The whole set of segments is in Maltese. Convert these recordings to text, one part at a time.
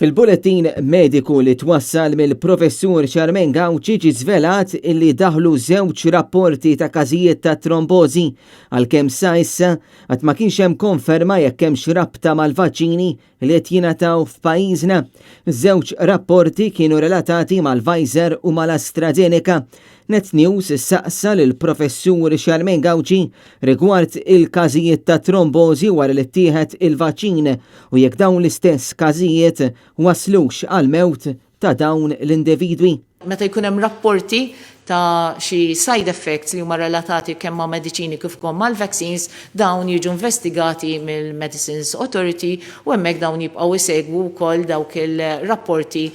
Fil-bulettin mediku li twassal mill-Professur Charmaine Gauci ġie żvelat illi daħlu żewġ rapporti ta' każijiet ta' trombożi għalkemm sa issa għad ma kienx hemm konferma jekk hemmx rabta mal-vaċċini li qed jingħataw f'pajjiżna. Żewġ rapporti kienu relatati mal-Pfizer u mal-AstraZeneca. Net News saqsa lill-Professur Charmaine Gauci rigward il-każijiet ta' trombożi wara li ttieħed il-vaċċin u jekk dawn l-istess każijiet waslux għall-mewt ta' dawn l-individwi. Meta jkun hemm rapporti ta' xi side effects li huma relatati kemm ma' mediċini kif ukoll mal-vaccines, dawn jiġu investigati mill-Medicines Authority u hemmhekk dawn jibqgħu jsegwu wkoll dawk il-rapporti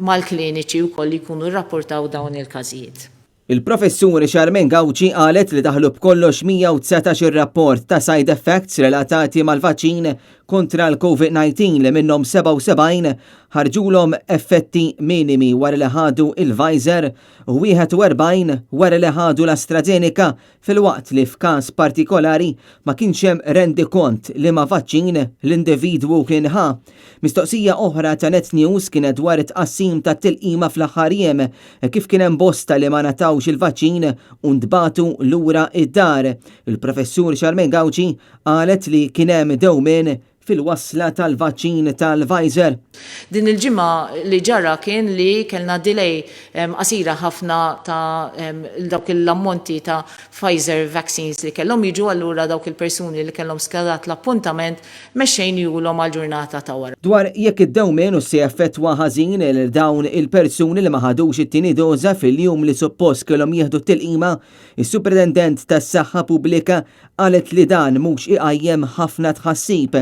mal-kliniċi wkoll li jkunu rrapportaw dawn il-każijiet. Il-Professur Charmaine Gauci qalet li daħlu b'kollox 119 ir-rapport ta' side effects relatati mal-vaċċin kontra l-Covid-19 li minnhom 77 ħarġulhom effetti minimi wara li ħadu il-Pfizer u 41 wara li ħadu l-AstraZeneca filwaqt li f'każ partikolari ma kienx hemm rendikont liema vaċċin l-individwu kien ħa. Mistoqsija oħra ta' Net News kienet dwar it-tqassim tat-tilqima fl-aħħar jiem, kif kien hemm bosta li ma ngħatawx il-vaċċin u ntbagħtu lura d-dar. Il-Professur Charmaine Gauci qalet li kien hemm dewmien fil-wasla tal-vaċċin tal-Pfizer. Din il-ġimgħa li ġara kien li kellna delay qasira ħafna ta' dawk l-ammonti ta' Pfizer vaccines li kellhom jiġu allura dawk il-persuni li kellhom skedat l-appuntament mexxejnihulhom għall-ġurnata ta' wara. Dwar jekk id-dewmien hux se jaffettwa ħażin lil dawn il-persuni li ma ħadux it-tieni doża fil-jum li suppost kellhom jieħdu t-tilqima, is-Supretendent tas-Saħħa Pubblika Qalet li dan mhux iqajjem ħafna tħassib.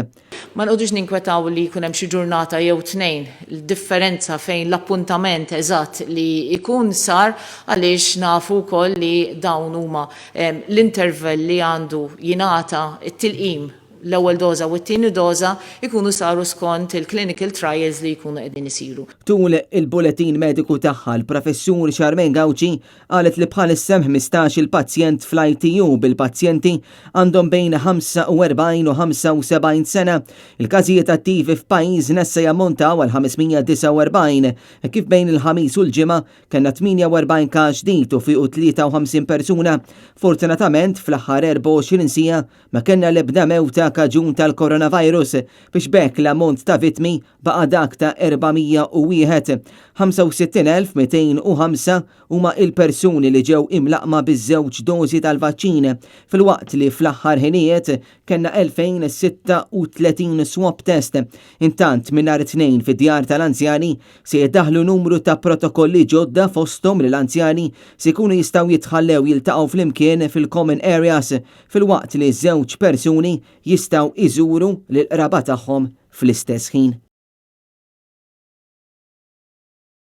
Ma noqogħdux ninkwetaw li jkun hemm xi ġurnata jew tnejn differenza fejn l-appuntament eżatt li jkun sar għaliex nafu wkoll li dawn huma l-interval li għandu jingħata t-tilqim l-ewwel doża u t-tieni doża jkunu saru skont il-clinical trials li jkunu qegħdin isiru. Tul il-bulettin mediku tagħha l-Professur Charmaine Gauci Qalet li bħalissa hemm 15-il pazjent fl-ITU bil-pazjenti għandhom bejn 45 u 75 sena. Il-każijiet attivi f'pajjiżna issa jammontaw għal 549 hekk kif bejn il-Ħamis u l-Ġimgħa kellna 48 każ ġdid u fiequ 53 persuna. Fortunatament fl-aħħar 24 siegħa ma kellna l-ebda mewta kaġun tal-coronavirus biex b'hekk l-ammont ta' vittmi baqa' dak ta' 401. 65,205 huma l-persuni li ġew imlaqqma biż-żewġ dożi tal-vaċċin, filwaqt li fl-aħħar ħinijiet kellna 2,036 swab test. Intant, minn nhar it-Tnejn fid-djar tal-anzjani se jiddaħħlu numru ta' protokolli ġodda fosthom li l-anzjani se jkunu jistgħu jitħallew jiltaqgħu flimkien fil-common areas filwaqt li żewġ persuni jistgħu jżuru lill-qraba tagħhom fl-istess ħin.